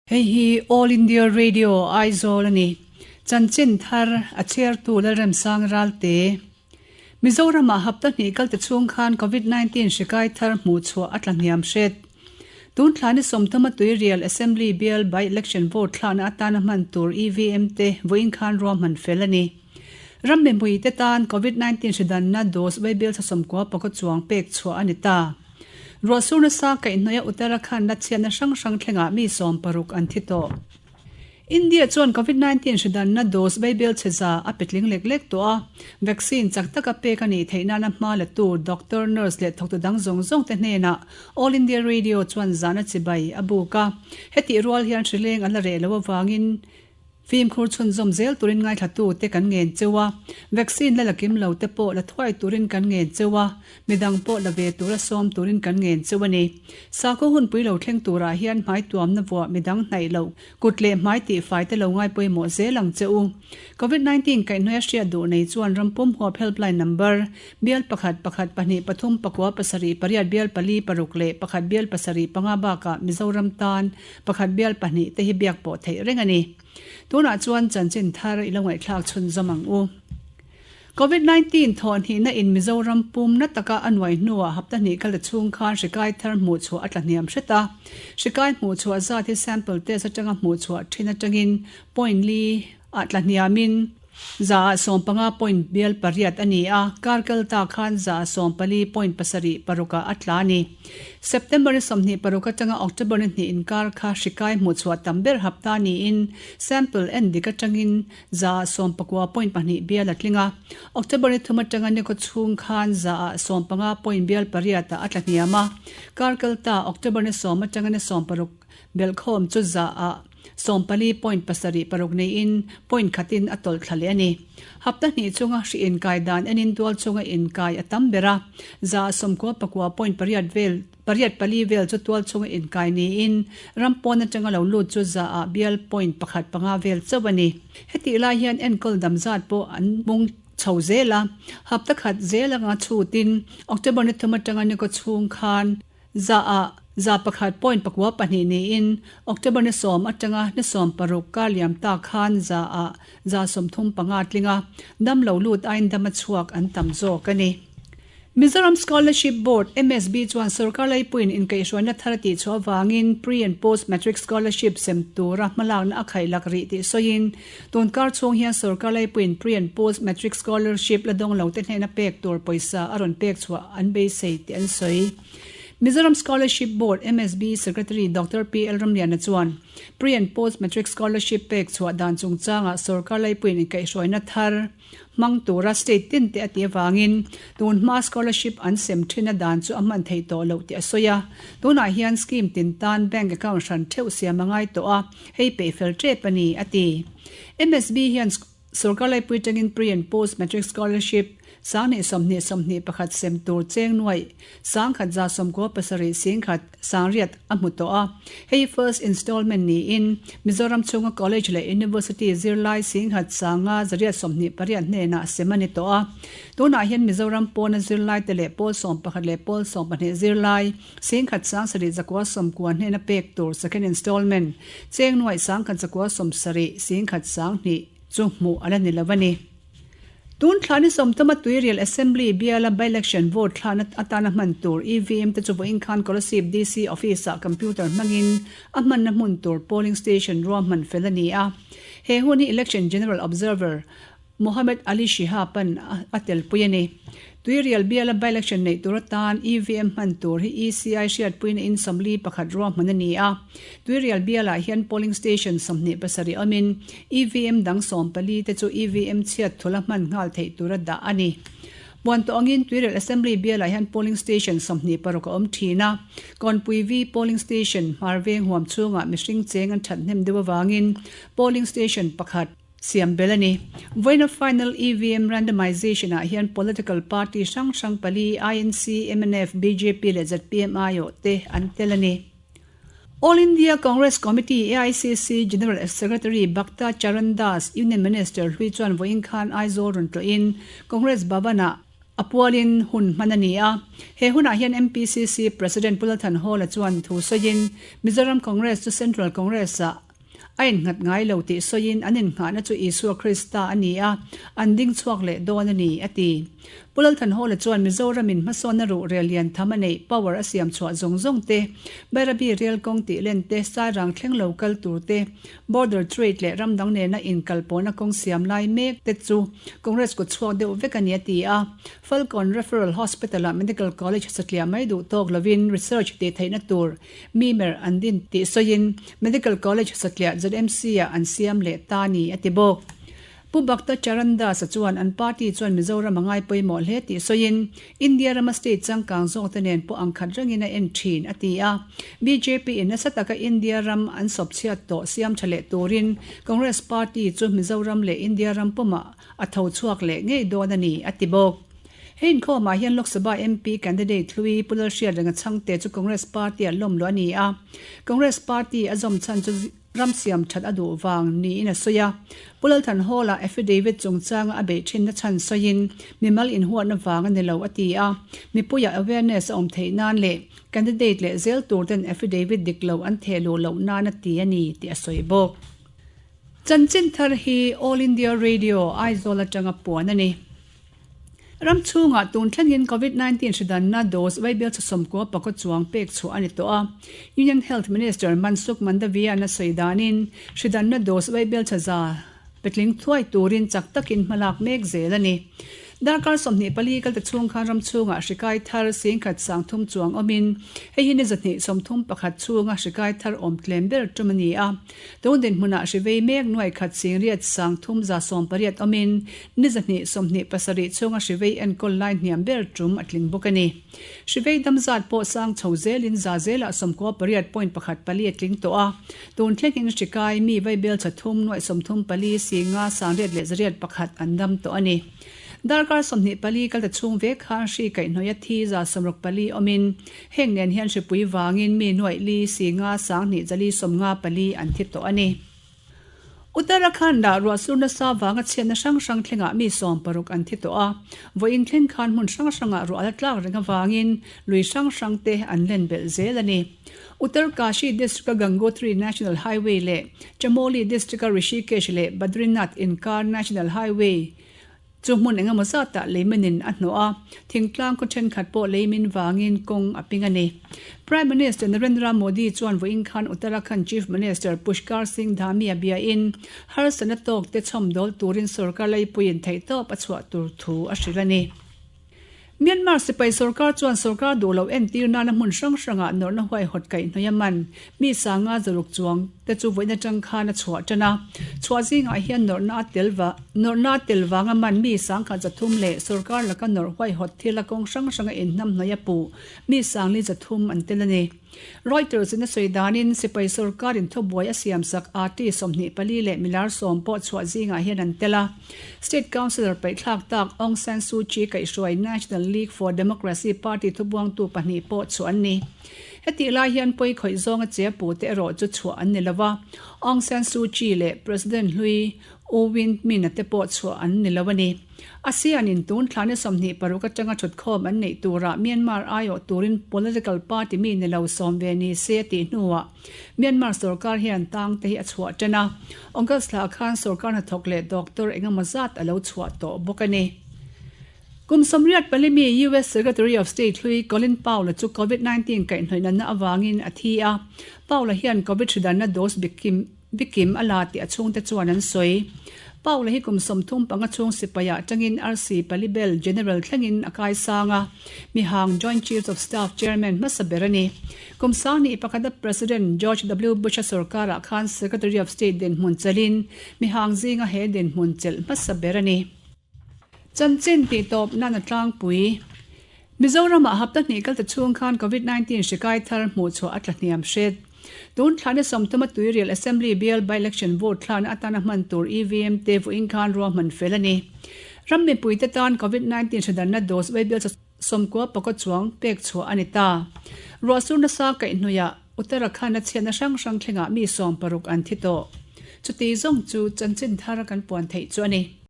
Hei hi All India Radio Aizawl a ni. Chanchin thar a chhiartu Lalremsang Ralte. Mizoramah hapta hnih kalte chhung khan Covid 19 hri kai thar hmuh chhuah a tla hniam hret. Tun thla ni sawmthuma Tuirial Assembly bial by election vote thlakna atana hman tur EVM te vawiin khan ruahman fel a ni. Ram mipui te tan Covid 19 hri danna dose Weibial 90 pakaw chuang pek chhuah a ni ta. Ruahsur nasa kaihhnawih a Uttarakhand la chhiatna hrang hrang thlengah mi 60 an thi tawh. India chuan Covid 19 hri danna dose Bible chhe za a pe tling lek lek tawh a, vaccine chak taka pek a nih theih nana hma la tur doctor, nurse leh thawktu dang zawng zawng te hnenah All India Radio chuan zahna chibai a buk a. Hetih rual hian hri leng an la reh loh avangin Fimkhur chhunzawm zel turin ngaithlatute kan ngen cheu a, vaccine la la kim lo te pawh la thuai turin kan ngen cheu a, midang pawh la ve tura sawm turin kan ngen cheu a ni. Sakhaw hunpui lo thleng turah hian hmai tuamna vuah midang hnaih loh kut leh hmai tihfai te lo ngai pawimawh zel ang che u. Covid 19 kaihhnawih a hriat duh nei chuan rampum huap helpline number bial pakhat pakhat pahnih pathum pakua pasarih pariat bial pali paruk leh pakhat bial pasarih panga bakah Mizoram tan Pakhat bial pahnih te hi biak pawh theih reng a ni. Tunah chuan chanchin thar i lo ngaihthlak chhunzawm ang u. Covid 19 thawhhnihna in Mizoram pum na taka a nuai hnuah hapta hnih kal ta chhung khan hri kai thar hmuh chhuah a tla hniam hret a. Hri kai hmuh chhuah zat hi sample test atanga hmuh chhuah thin atangin point li ah tla hniamin, 15% point bial pariat a ni a, kar kal ta khan 14% point pasarih parukah a tla a ni. September ni 26 atanga October ni hnih inkar kha hri kai hmuhchhuah tam ber hapta niin sample en dik atangin 19% point pahnih bial a tling a, October ni thum atanga ni khaw chhung khan 15% point bial pariatah a tla hniam a, kar kal ta October ni 10 atanga ni 16 belhkhawm chu 14% point pasarih paruk neiin point khatin a tawlh thla leh a ni. Hapta hnih chunga hri inkai dan enin tual chunga inkai a tam ber a, 94% point pariat vel pariat pali vel chu tual chunga inkai niin ram pawn atanga lo lut chu 100 bial point pakhat panga vel chauh a ni. Hetih lai hian enkawl dam zat pawh an mung chho zel a, hapta khat zel anga chhutin October ni thum atanga ni kaw chhung khan 1% point pakua pahnih niin October ni 10 atanga ni 16 kar liam ta khan 35% tling a, dam lo lut aiin dam a chhuak an tam zawk a ni. Mizoram Scholarship Board, MSB, chuan sorkar laipuiin inkaihhruaina thar a tihchhuah avangin Pre and Post Matric Scholarship sem tura hmalakna a khaihlak rih tih sawiin tun kar chhung hian sorkar laipuiin Pre and Post Matric Scholarship la dawng lote hnena pek tur pawisa a rawn pek chhuah an beisei tih an sawi. Mizoram Scholarship Board, MSB, Secretary Doctor PL Ramliana chuan Pre and Post Matric Scholarship pek chhuah dan chungchangah sorkar laipuiin inkaihhruaina thar hmang tura state tin te a tih avangin tun hma scholarship an sem thina dan chu a hman theih tawh loh tih a sawi a. Tunah hian scheme tin tan bank account hran theuh siam a ngai tawh a, hei peih fel tep a ni, a ti. MSB hian Sorkar laipui tangin Pre and Post Matric Scholarship 20 20 21 sem tur cheng nuaih 1197 singkhat sangriat a hmu tawh a. Hei first installment niin Mizoram chhunga College leh University zirlai singkhat sanga zariat 28 hnenah sem a ni tawh a. Tunah hian Mizoram pawna zirlai te leh pawl 11 leh pawl 12 zirlai singkhat sang sarih zakua sawmkua hnena pek tur second installment cheng nuaih sangkhat zakua sawmsarih singkhat sanghnih chu hmuh a la ni lo a ni. Tun thla ni sawmtuma Tuirial Assembly biala by-election vote thlana atana hman tur EVM te chu vawiin khan Kolasib DC Office-ah computer hmangin a hmanna hmun tur polling station ruahman fel a ni a. He hun hi Election General Observer Mohammed Ali Shihab an a telpui a ni. Tuirial biala by-election neih tur atan EVM hman tur hi ECI hriatpuina in 41 ruahman a ni a. Tuirial bialah hian polling station 27 awmin EVM dang 14 te chu EVM chhiat thula hman nghal theih tura dah a ni. Puan tawh angin Tuirial Assembly bialah hian polling station 26 a awm thin a. Kawnpui V polling station Hmarveng huam chhungah mihring cheng an that hnem deuh avangin polling station pakhat siam bel a ni. Vawiina final EVM randomization ah hian political party hrang hrang pali INC, mnf, bjp leh zpm aiawh te an tel a ni. All India Congress Committee, AICC, General Secretary Bhakta Charan Das, Union Minister hlui chuan vawiin khan Aizawl rawn tlawhin Congress Bhavan-ah. A pualin hun hman a ni a. He hunah hian MPCC President Pu Lalthanhawla chuan thu sawiin Mizoram Congress chu Central Congress-ah a innghat ngai lo tih sawiin an innghahna chu Isua Krista a ni a, an ding chhuak leh dawn a ni, a ti. Pu Lalthanhawla chuan Mizoramin hmasawnna ruh rel lian tham a neih power a siam chhuah zawng zawng te, Bairabi rel kawng tih len te, Sairang thleng lo kal tur te, Border trade leh ram dang nena inkalpawhna kawng siam lai mek te chu Congress kut chhuak deuh vek a ni a ti a. Falkawn Referral Hospital-ah Medical College satliah mai duh tawk lovin research tih theihna tur mimer an din tih sawiin Medical College satliah ZMC-ah an siam leh ta a ni a ti bawk. Pu Bhakta Charan Das-a chuan an party chuan Mizoram a ngai pawimawh hle tih sawiin, India rama state changkang zawkte nen pawh ang khat rengin a en thin, a ti a. BJP-in nasa taka India ram an sawpchhiat tawh siam tha leh turin Congress party chu Mizoram leh India ram pumah a tho chhuak leh ngei dawn a ni, a ti bawk. He inkhawmah hian Lok Sabha MP candidate hlui Pu Lalhriatrenga Chhangte chu Congress party-a lawm luh a ni a. Congress party a zawm chhan chu Ram siam that a duh vang niin a sawi a. Pu Lalthanhawla affidavit chungchanga a beih thinna chhan sawiin mimal inhuatna vang a ni lo a ti a. Mipuiah awareness a awm theih nan leh candidate leh zel tur ten affidavit dik lo an theh luh loh nan a ti a ni tih a sawi bawk. Chanchin thar hi All India Radio, Aizawl atanga puan a ni. Ram chhungah tun thlengin Covid 19 hridanna dose vaibel chhe 90 pakaw chuang pek chhuah a ni tawh a. Union Health Minister Mansukh Mandavian a sawi danin hridanna dose vaibel chhe za petling thuai turin chak takin hmalak mek zel a ni. Darkar 24 kalte chhung khan ram chhungah hri kai thar singkhat sangthum chuang awmin hei hi ni 231 chhunga hri kai thar awm tlem ber tum a ni a. Tun dinhmunah hri vei mek nuai khat singriat sang thum 18 awmin ni 227 chhunga hri vei enkawl lai hniam ber tum a tling bawk a ni. Hri vei dam zat pawh sang chho zelin za zelah 98 point pakhat pali a tling tawh a. Tun thlengin hri kai mi vaibel chha thum nuaih 34 singa sangriat leh zariat pakhat an dam tawh a ni. Darkar 24 kalta chhung vek khan hri kaihhnawih a thi 64 awmin Heng nen hian hripui vangin mi nuaih li singa 20 zali 54 an thi tawh a ni. Uttarakhand-ah ruahsur nasa vanga chhiatna hrang hrang thlengah mi 60 an thi tawh a. Vawiin thleng khan hmun hrang hrangah ruah la tlak reng avangin lui hrang hrang te an len belh zel a ni. Uttarkashi district-a Gangotri National Highway leh Chamoli district-a Rishikesh leh Badrinath inkar National Highway Chu hmun engemaw zatah leiminin a hnawh a, thingtlang khaw thenkhat pawh leimin vangin kawng a ping a ni. Prime Minister Narendra Modi chuan vawiin khan Uttarakhand Chief Minister Pushkar Singh Dhami a biain harsatna tawkte chhawmdawl turin sorkar leipuiin theihtawp a chhuah tur thu a hrilh a ni. Myanmar sipai sorkar chuan sorkar duh loh entir nana hmun hrang hrangah nawrhna huaihawt kaihhnawih a man mi sanga zaruk chuang te chu vawiin atang khan a chhuah tan a. Chhuah zingah hian nawrhna a tel va nawrhna a tel vanga man mi sangkhat 300 leh sorkar laka nawrh huaihawt thil a kawng hrang hranga inhnamhnawih a puh mi sangli 300 an tel a ni. Reuters in a sawi danin sipai sorkar in thubuai a siamsak RT 24 leh milar 10 pawh chhuah zingah hian an tel a. State Councillor paihthlak tak Aung San Suu Kyi kaihhruai National League for Democracy party thubuangtu pahnih pawh chhuah an ni. Hetih lai hian pawi khawih zawnga che pute erawh chu chhuah an ni lo va, Aung San Suu Kyi leh President hlui U Win Myint-a te pawh chhuah an ni lo a ni. ASEAN in tun thla ni 26 atanga thutkhawm an neih turah Myanmar aiawh turin political party mi ni lo sawm ve ni se a tih hnuah Myanmar sorkar hian tang te hi a chhuah tan a. August thla khan sorkar hnathawk leh doctor engemaw zat a lo chhuah tawh bawk a ni. Kum 84 mi US Secretary of State hlui Colin Powell-a chu Covid 19 kaihhnawih natna avangin a thi a. Powell-a hian Covid hridanna dose bikim Bikim a la tih a chhungte chuan an sawi. Paula hi kum 35 chhung sipaiah tangin RC Palibel General thlengin a kaisang a, mihang Joint Chiefs of Staff Chairman hmasa ber a ni. Kum 2001 a President George W. Bush-a sorkarah khan Secretary of State dinhmun chelhin mihang zinga he dinhmun chelh hmasa ber a ni. Chanchin tihtawp nan a tlangpui. Mizoramah hapta hnih kalta chhung khan Covid 19 hri kai thar hmuh chhuah a tla hniam hret. Tun thlahna 30 a Tuirial Assembly bial by-election vote thlahna atana hman tur EVM te vawiin khan ruahman fel a ni. Ram mipuite tan Covid 19 hridanna dose vaibel 90 pakaw chuang pek chhuah a ni ta. Ruahsur nasa kaihhnuiah Uttarakhand a chhiatna hrang hrang thlengah mi 60 an thi tawh. Chuti zawng chu chanchin thar kan puan theih chu a ni.